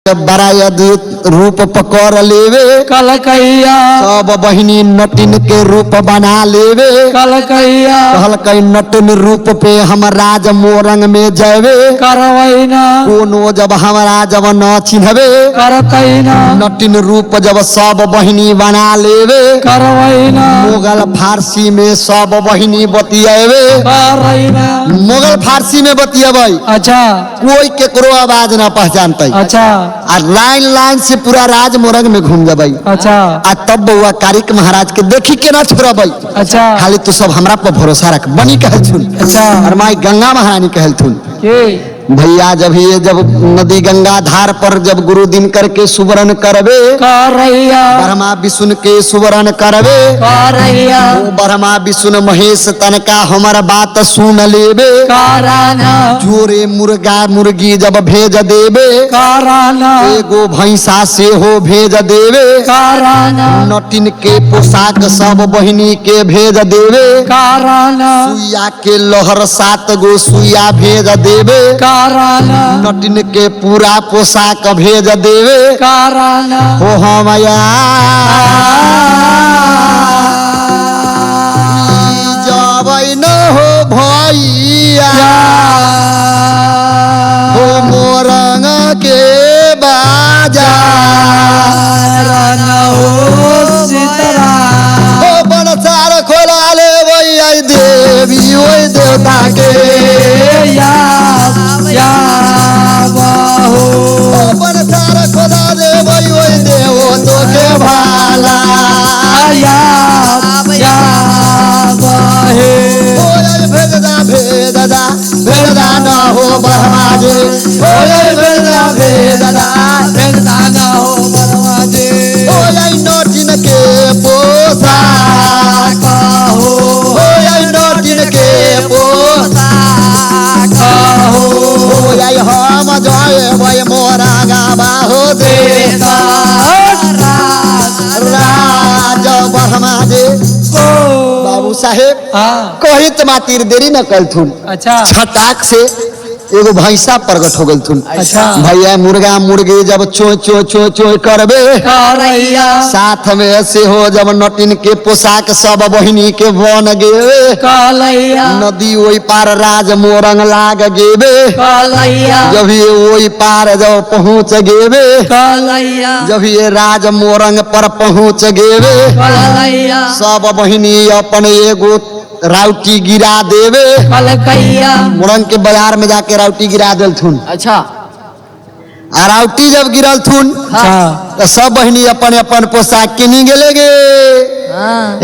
जब बड़ा अद्भुत रूप पकड़ लेवे। कलकैया। सब बहिनी नटिन के रूप बना लेवे। कलकैया। कहलकै नटिन रूप पे हम राज मोरंग में जैवे। करवैना। कोनो जब हमरा जब न चिन्हबे। करतैना। नटिन रूप जब सब बहिनी बना लेवे। करवैना। मुगल फारसी में सब बहिनी बतियेवे। करैना। मुगल फारसी में बतियेबै। अच्छा। कोई केकरो आवाज ना पहचानते। अच्छा। आ लाइन लाइन से पूरा राज मोरंग में घूम जबै। अच्छा। आ तब बउआ कारिक महाराज के देखी केना छोड़बै। अच्छा। खाली तू सब हमरा पर भरोसा रख बनी कहलथुन। अच्छा। और माई गंगा महारानी कहलथुन। के भैया जब ये जब नदी गंगा धार पर जब गुरु दिन करके सुवरण करबे। करैया। ब्रह्मा विष्णु के सुवरण करबे। करैया। ओ ब्रह्मा विष्णु महेश तनका हमर बात सुन लेबे। कराना। जोरे मुर्गा मुर्गी जब भेज देबे। कराना। एगो भैंसा सेहो भेज देबे। कराना। नटिन के पोशाक सब बहिनी के भेज देबे। कराना। सुइया के लहर 7 गो सुइया भेज देबे। कराना। नटिन के पूरा पोशाक भेज देबे। कराना। हो हमया जबै न हो भैया हो मोरंग के बाजार। हो बनसार खोला ले भैया देवी ओइ देवता के। हो बनसार खोला ले ओइ देव तो के भाला। भेजदा भेजदा भेजदा न हो ब्रह्मा जी। ओय भेजदा भेजदा भेजदा न हो ब्रह्मा जी। ओय नटिन के पोशाक हो। ओय नटिन के पोशाक हो। ओय हम जयबै मोरा गाबा हो देश राज ब्रह्मा जी। बाबू साहेब कहित मातिर देरी न कलथुन। अच्छा। छटाक से एगो भैंसा प्रकट हो गलथुन। अच्छा। भैया मुर्गा मुर्गी जब चोय चोय चोय चोय करबे। करैया। साथ में से हो जब नटिन के पोशाक सब बहिनी के बन गेवे। कलैया। नदी ओई पार राज मोरंग लाग गेबे। कलैया। जब ये ओई पार जब पहुँच गेबे। कलैया। जब ये राज मोरंग पर पहुँच गेबे। कलैया। सब बहिनी अपन एगो राउटी गिरा देवे। कलकैया। मोरंग के बाजार में जाके राउटी गिरा देलथुन। अच्छा। आ राउटी जब गिरलथुन अच्छा। तो सब बहिनी अपन अपन पोशाक किनी गेले गे।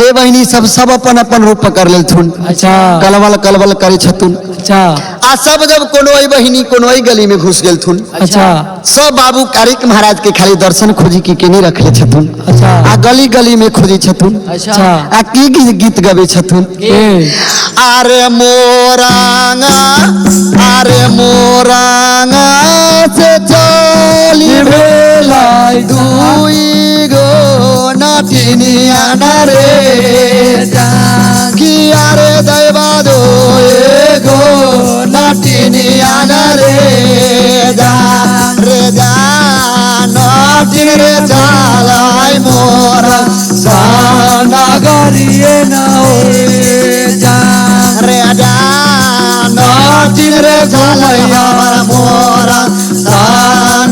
ए बहिनी सब सब अपन अपन रूप पकड़ लेलथुन। अच्छा। कलबल कलबल करे छथुन। अच्छा। आ सब जब कोनो बहिनी कोनो गली में घुस गेलथुन। अच्छा। सब बाबू कारिक महाराज के खाली दर्शन खोजी की केनी रखले छथुन। अच्छा। आ गली गली में खोजी छथुन। अच्छा। आ की गीत गवे छथुन। अरे मोरांगा अरे मोरांगा से चली भेलाई दुई गो नटिनिया रे कि अरे दैवा दो एगो नटिनिया रे जा रे जा नटिन रे चलाई मोरा नगरिए न होए जा रे जा नटिन रे चलाई हमर मोरा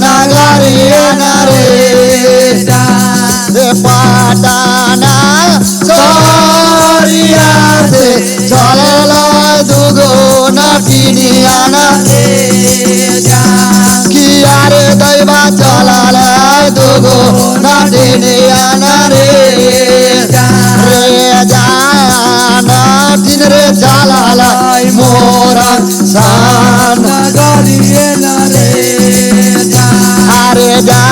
नगरिए न रे जा रे पाटाना सरिया से चलल दुगो नटिनिया रे जा कि अरे दैवा चलल दुगो नटिनिया रे जा रे जा नटिन रे चलल मोरा सान नगरिए न रे जा अरे जा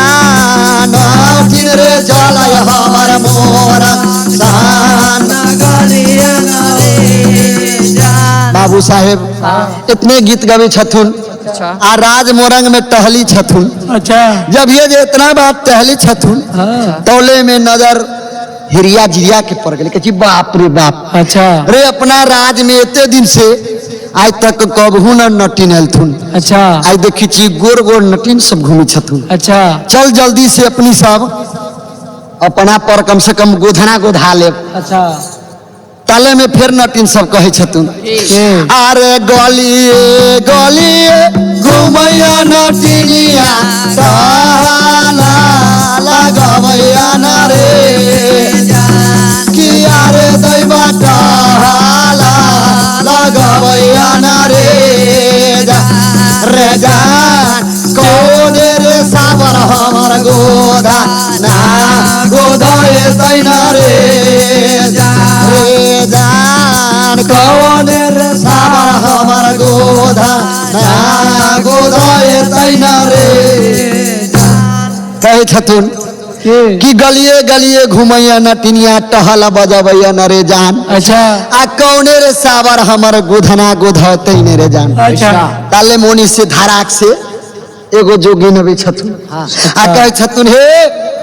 नटिन रे चलल हमर मोरा सान। नगरिए न रे जा। बाबू साहेब इतने गीत गवे छथुन। अच्छा। आ राज मोरंग में टहली छथुन। अच्छा। जब ये जे इतना बात टहली छथुन हाँ। तौले में नजर हिरिया जिरिया के पड़ गेलै। कहै छी बाप रे बाप। अच्छा। रे अपना राज में एते दिन से आइ तक कबहू न नटिन एलथुन। अच्छा। आइ देखी छी गोर गोर नटिन सब घूमै छथुन। अच्छा। चल जल्दी से अपनी सब अपना पर कम से कम गोधना गोधा लेब। अच्छा। ताले में फिर नटिन सब कहै छथुन, अरे गलिए गलिए घुमैया नटिनिया ताला लगबैया न रे, किया रे दैबा टहाला लगबैया न रे रे जान, कौन रे साबर हमर गोधा ना गोधा एतै न रे रे जान, कौन रे साबर हमर गोधा ना गोधा एतै न रे। कहै छथुन कि गलिए गलिए घुमैया नटिनिया टहल बजबैया न रे जान। अच्छा। आ कौने रे साबर हमर गोधना गोधतै ने रे जान। अच्छा। ताले मोनी से धाराक से एगो जोगिन अबै छथुन आ कहै छथुन, हे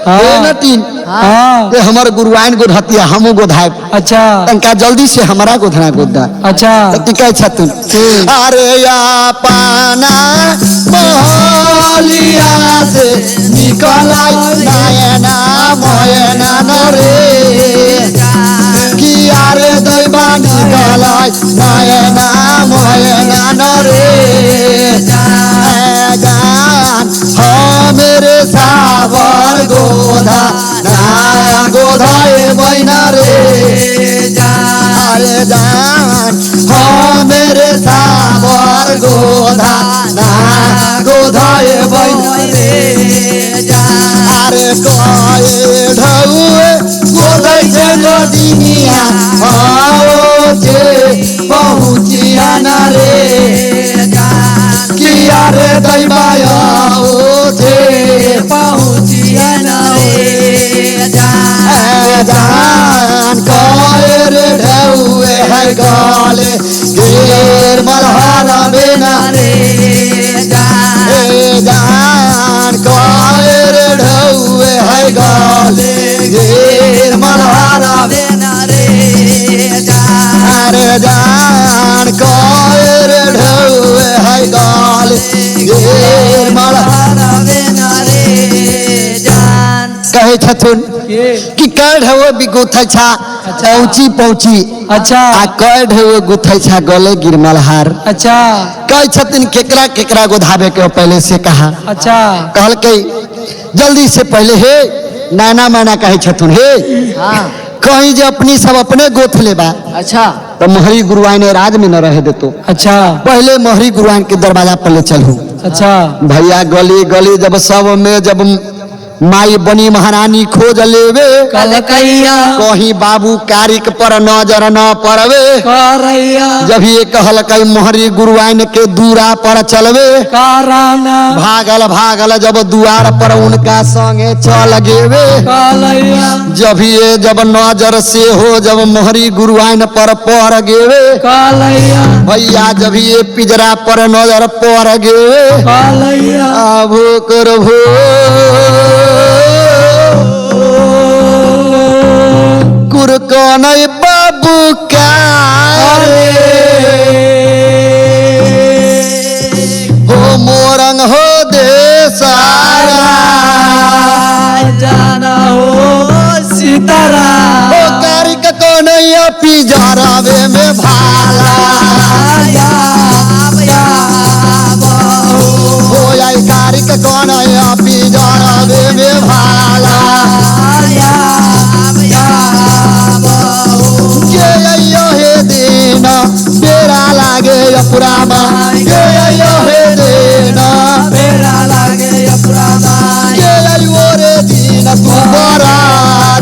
हे नटिन, हाँ। हे हमर गुरुआइन गोधतिया हमहूँ गोधायब। अच्छा। तनका जल्दी से हमरा गोधना गोदा। अच्छा। तऽ की कहै छथुन, अरे या पाना मोहलिया से निकल नयना मयना न रे, कि अरे दैबा निकल नयना मयना न रे जान, मेरे साबर गोधा ना गोधा एबै न रे अरे जान, मेरे साबर गोधा ना गोधा एबै न रे। अरे कए ढौए गोधै छै नदिनिया आओ छे पहुँचिया न रे, किया रे दैबा आओ छे पहुँचिया न रे जान, कए रे ढौए है गले घेर मल्हार बेना रे जान, कए रे ढौए है गले घेर मल्हार बेना रे अरे जान, कए रे ढौए है गले घेर मल्हार बेना रे जान। कहै छथुन कि कए ढौए भी गुथै छा पहुँची पहुँची। अच्छा। आ कए ढौए गुथै छा गले गिर मल्हार। अच्छा। कहै छथिन केकरा केकरा गोधाबे के पहले से कहा। अच्छा। कहलकै जल्दी से पहले हे नाना माना कहै छथुन, हे कहीं जे अपनी सब अपने गोथ लेबा। अच्छा। तो मोहरी गुरुआइन राज में न रहे देतो। अच्छा। पहले मोहरी गुरुआइन के दरवाजा पर ले चलू। अच्छा। भैया गली गली जब सब में जब माई बनी महारानी खोज लेवे, कलकैया कहीं बाबू कारिक पर नजर न पड़वे, करैया जब ये कहलकै मोहरी गुरुआइन के दूरा पर चलवे, कराना भागल भागल जब दुआर पर उनका संगे चल गेवे, कलैया जब ये जब नजर से हो जब मोहरी गुरुआइन पर पड़ गेवे, कलैया भैया जब ये पिजरा पर नजर पड़ गेवे, कलैया आभो करभो कुरकनै बाबू का हो मोरंग हो देसारा जाना हो सीतारा हो कारिक कन्हैया पिजरावे में भाला हो आई कारिक कन्हैया पिजरावे में भाला के अइयो हे दिन बेरा लागे अपुरामा, के अइयो हे दिन बेरा लागे अपुरामा, के अइयो रे दिन तू बड़ा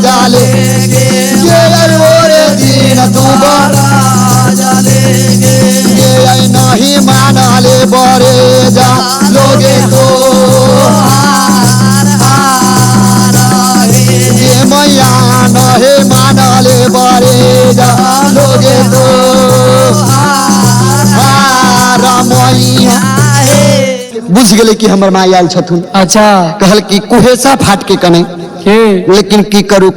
जाले, के अइयो रे दिन तू बड़ा जाले, के आई नहीं मानले बरे जा लोगे तो ये मैया नहे मानले बरे जा लोगे तो मैया। बुझ गेलै कि हमर माई आयल छथुन। अच्छा। कहल कि कुहेसा फाट के कने के लेकिन की करू,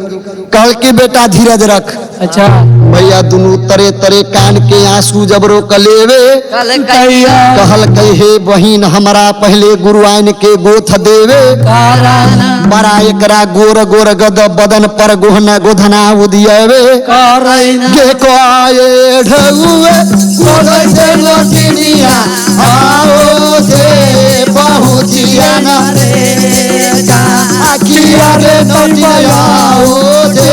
कहल की बेटा धीरज रख। अच्छा। भैया दुनू तरे तरे कान के आंसू जब रोक लेवे, कैया कहल कही हे बहिन हमरा पहले गुरुआइन के गोथ देवे, कराना बड़ा एकरा गोर गोर गद बदन पर गोहना गोधना उदियवे, करैना के कोए ढउए गोधै से लोटिनिया आओ से पहुँचिया ना रे जा किया रे नोटिया आओ से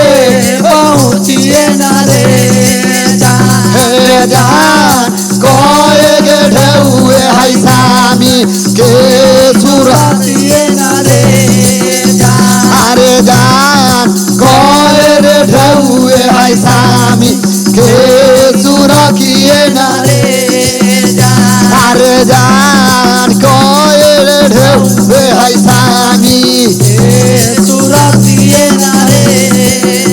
पहुँचिए ना रे जा हे जान कोए गे ढउए है सामी के सूरत दिए ना रे जा अरे जान कोए रे ढउए है सामी के सुरखिए ना रे जा अरे जान कोए रे ढउए है सामी सुरतिए ना रे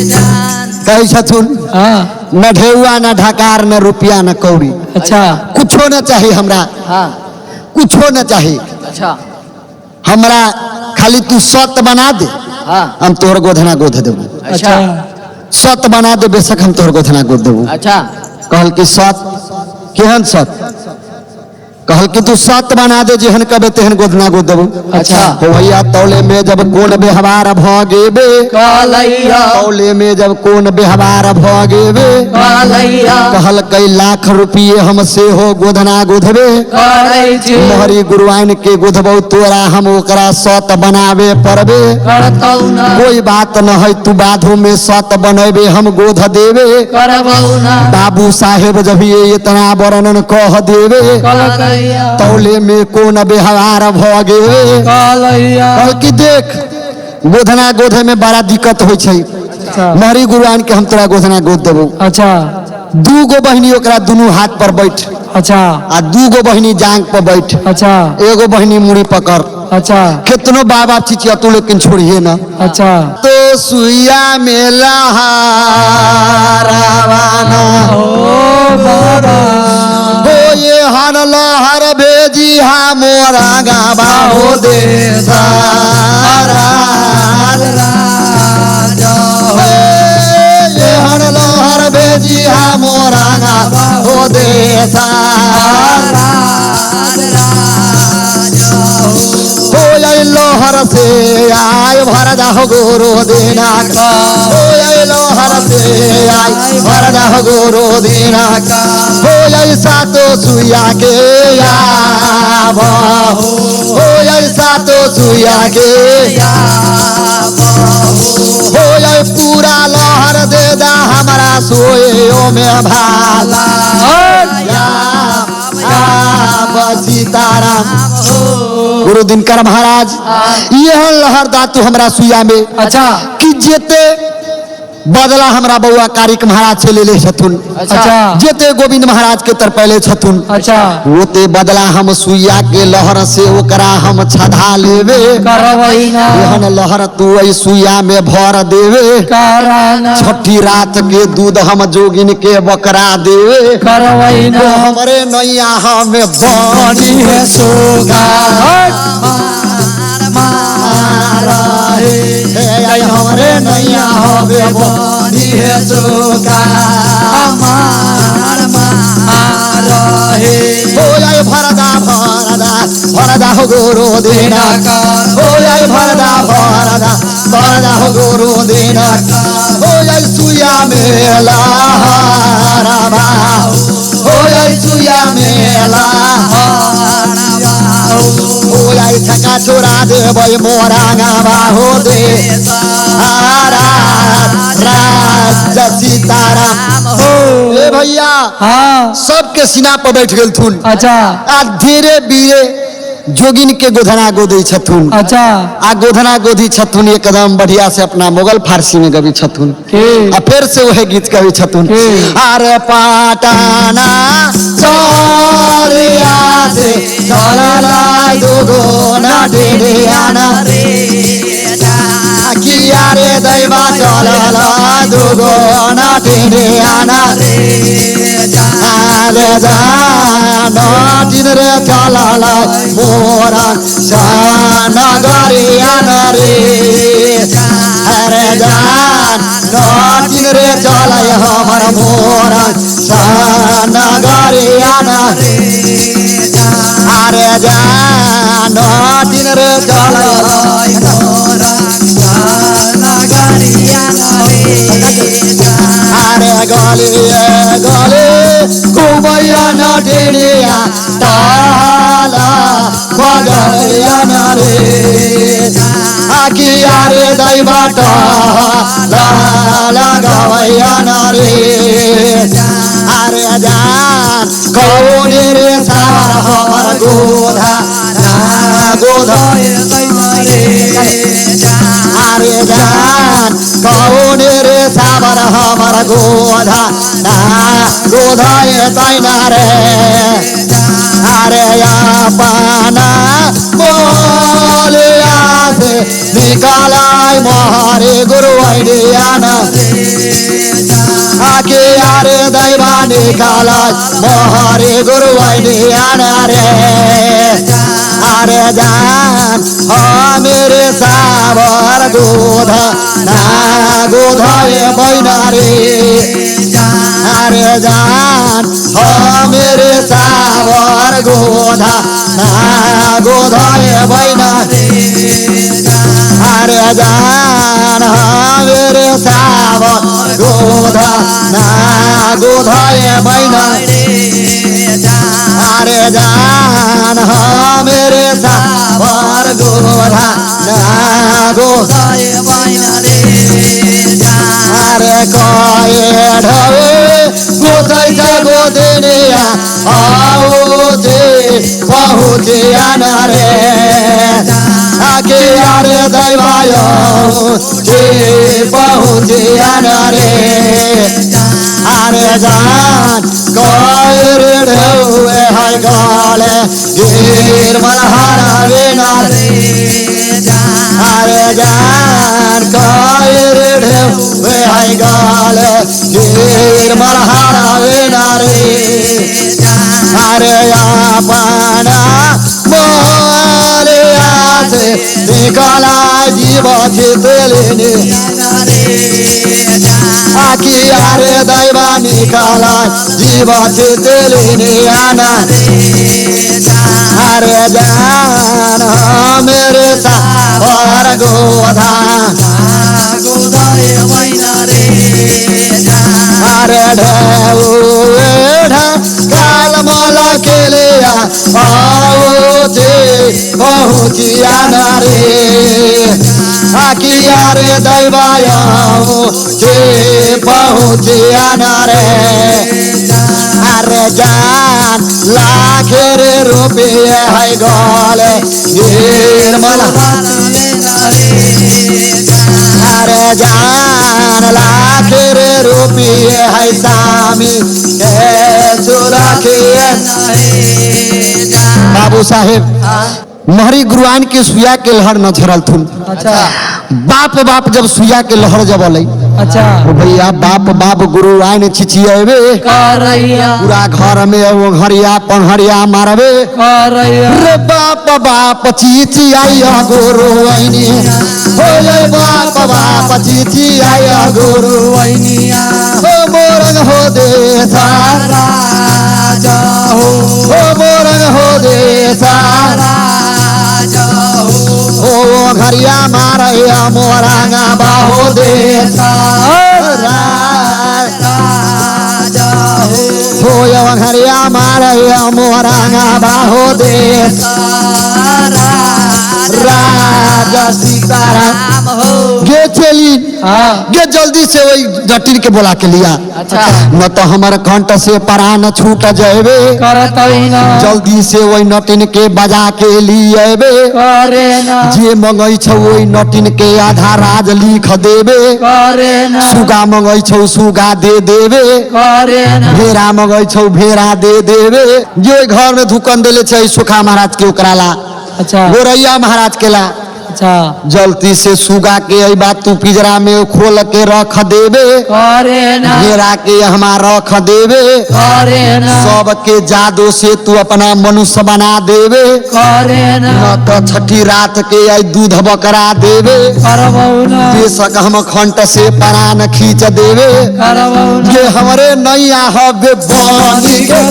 जान। कहै छथुन हाँ न ढेउआ न ढकार न रुपया न कौड़ी। अच्छा। कुछो न चाही हमरा। हाँ कुछो न चाही। अच्छा। हमरा खाली तू सत बना दे। हाँ हम तोहर गोधना गोध देबू। अच्छा। सत बना दे बेशक हम तोहर गोधना गोध देबू। अच्छा। कहल कि सत केहन सत? कहल कि तू सत बना दे जेहन कबे तेहन गोधना गोध देबू। अच्छा। हो भैया तौले में जब कोन व्यवहार भ गेबे, कहलैया तौले में जब कोन व्यवहार भ गेबे, कहलैया कहल कई लाख रुपये हम से हो गोधना गोधबे, करै छी मोहरी गुरुआइन के गोधबौ तोरा हम ओकरा सत बनावे परबे, करतौ ना कोई बात न है तू बाधो में सत बनेबे हम गोध देवे। करबौ ना बाबू साहेब जब ये इतना वर्णन कह देवे, कहलैया तौले में कोन व्यवहार भ गेबे। कहलैया कहल कि देख गोधना गोधे में बड़ा दिक्कत होइ छै, अच्छा। मोहरी गुरुआइन के हम तोरा गोधना गोध देबो। अच्छा। दू गो बहिनी ओकरा दुनू हाथ पर बैठ। अच्छा। आ दू गो बहिनी जांग पर बैठ। अच्छा। एगो बहिनी मुड़ी पकड़। अच्छा। कितनो बाबा चिचिया तू लेकिन छोड़िए ना। अच्छा। तो सुइया में लहरावाना ओ बाबा हो ये हर लहर भेजी हा मोरा गाबा हो दे सारा राजा हे ये हर लहर भेजी हा मोरा गाबा हो दे सारा राज हो लोहर से आय भरदा हो गोरो देना, हो लोहर से आय भरदा हो गोरो देना, हो ऐसा तो सुइया के आब, हो ऐसा तो सुइया के हो पूरा लहर दे दा हमारा सोए ओ में भाला सीताराम। गुरु दिनकर महाराज यह लहर दातु हमरा सुइया में। अच्छा। कि जेते बदला हमरा बउआ कारिक महाराज से ले ले छथुन। अच्छा। जेते गोविंद महाराज के तर पहले छथुन। अच्छा। ओते बदला हम सुइया के लहर से ओकरा हम छधा लेवे, करबै ना एहन लहर तू ऐ सुइया में भर देवे, कराना छठी रात के दूध हम जोगिन के बकरा देवे, करबै ना हमरे नैया हमें बनी है सोगा हे हमरे नैया हमें बनी है सोगा हो जाए भरदा भरदा भरदा हो गोरो देना, हो जाए भरदा भरदा भरदा हो गोरो देना, हो जाए सुइया में लहरावा, हो जाए सुइया में लहरावा, हो जाए छका छोरा देबै मोरा गावा हो दे राज सीताराम। ए भैया हाँ सबके सीना पर बैठ गेल थुन। अच्छा। आ धीरे धीरे जोगिन के गोधना गोदै छथुन। अच्छा। आ गोधना गोदी छथुन एकदम बढ़िया से अपना मुगल फारसी में गबी छथुन। के आ फिर से वह गीत गबी छथुन। के? अरे पाटाना चोरिया से चलला दुगो ना डेढ़ियाना किया रे दैवा चलला दुगो ना डेढ़ियाना आरे जान रे चलला मोरा जान गरियाना रे। गले गले घुमैया नटिनिया ताला बजैया न रे आकिया रे दैबाट लाला गवैया न रे अरे जान कौनी रे सावर हमर गोधा गोधा अरे जान कौनी रे सावर हमर गोधा गोधा तैन रे अरे अपना बोलिया से निकालाई मोहरे गुरु आइडिया आके अरे दैवा निकालाई मोहरे गुरु आइडिया रे अरे जान मेरे सावर गोधा ना गोधा बैना रे अरे जान मेरे सावर गोधा ना गोधा बैना अरे जान मेरे सावर गोधा ना गोधा बैना अरे जान मेरे सावर गोधा ना गोधा अरे कये ढवे गोधै छ गोदिनिया आउथे पहुँचिया न रे आके अरे दैवायो जे पहुँचिया न रे अरे जान कये ढवे है गले गिर मलहारा न रे अरे जान कये ढवे है गले गिर मलहारा न रे अरे अपना बोलिया से निकाला जीव छितलिनी आकी अरे दैवा निकाला जीव छितलिनी आना अरे जान मेरे सावर गोधा अरे ढेउढा काल मला केलिया आउथे पहुँचिया न रे आकिया रे दैवाया चे पहुँचिया न रे अरे जान लाख रे रुपये है गले निर्मल अरे जान लाख रे रुपये है सामी सुरखिए। बाबू साहेब महरी गुरुआन के सुइया के लहर न झरल थुन। अच्छा। बाप बाप जब सुइया के लहर जब अलै। अच्छा। भैया बाप बाप गुरुआन छिछिएबे पूरा घर में वो घरिया पहरिया मारबे रे बाप बाप चिचियाइया गुरुआइनी हो ये बाप बाप चिचियाइया गुरुआइनिया हो मोरंग हो देसा राजा हो मोरंग हो देसा राजा हो घरिया मारैया मोरंगा बाहो देसा राजा हो घरिया मारैया मोरंगा बाहो देसा राजा सीताराम हो। गे चली गे जल्दी से वही जटिन के बोला के लिया। अच्छा। न तो हमारे कंठ से परान छूट जाएबे जल्दी से वही नटिन के बजा के लिए जे मंगई छौ वही नटिन के आधा राज लिख देबे सुगा मंगई छौ सुगा दे देबे भेड़ा मंगई छौ भेड़ा दे देबे। जे घर में धुकन देले छै सुखा महाराज के ओकरा ला। अच्छा। गोरैया महाराज के ला। अच्छा। जल्दी से सुगा के अई बात तू पिंजरा में खोल के रख देबे घेरा के हमा रख देबे सबके जादू से तू अपना मनुष्य बना देबे न तो छठी रात के आई दूध बकरा देबे बेशक हम खंट से परान खींच देबे ये हमरे नैया हबे बनी के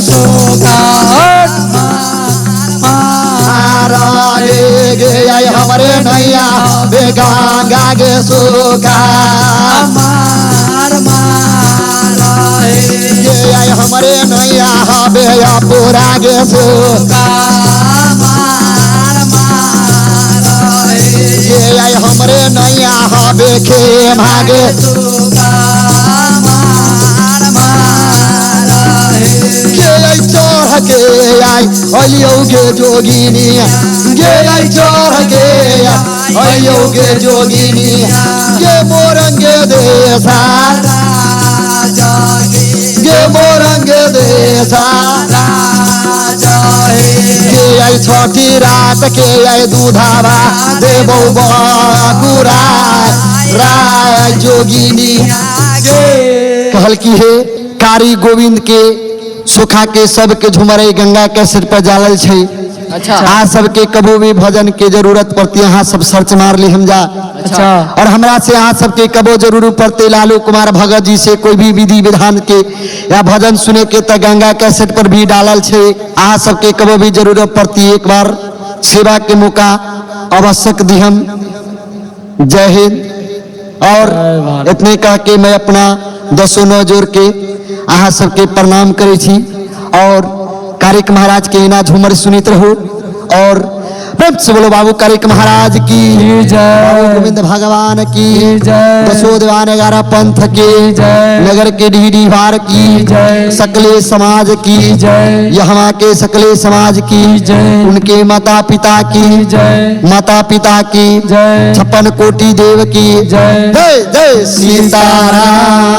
गे आई हमरे नैया बे गंगा गे सुखा मार मार आई हमरे नैया हबे पूरा गे सुगा गे आई हमरे नैया हबे खे भागे गे आई चढ़ के आई अलियौ गे जोगिनी गे आई चढ़ के आई अलियौ गे जोगिनी गे मोरंगे देशा गे मोरंगे देशा के आई छठी रात के आई दूधावा देबौ बकुरा राय जोगिनी। कहल की हे कारी गोविंद के सुखा के सबके झुमरे गंगा के सिर पर जालल छै। अच्छा। आ सबके कबो भी भजन के जरूरत पड़ती यहाँ सब सर्च मार ली हम जा। अच्छा। और हमरा से यहाँ सबके कबो जरूरत पड़ते लालू कुमार भगत जी से कोई भी विधि विधान के या भजन सुने के तो गंगा कैसेट पर भी डालल छै। अहाँ सबके कबो भी जरूरत पड़ती एक बार सेवा के मौका आवश्यक दिहम। जय हिंद। और इतने कह के मैं अपना दसों नौ जोड़ के अहाँ सबके प्रणाम करै छी और कारिक महाराज के एना झूमर सुनित रहू। और प्रेम से बोलो बाबू कारिक महाराज की जय। बाबू गोविंद भगवान की जय। दसो दीवान 11 पंथ के जय। नगर के डीडीवार की जय। सकले समाज की जय। यहाँ के सकले समाज की जय। उनके माता पिता की जय। माता पिता की जय। 56 कोटि देव की जय। जय जय सीताराम।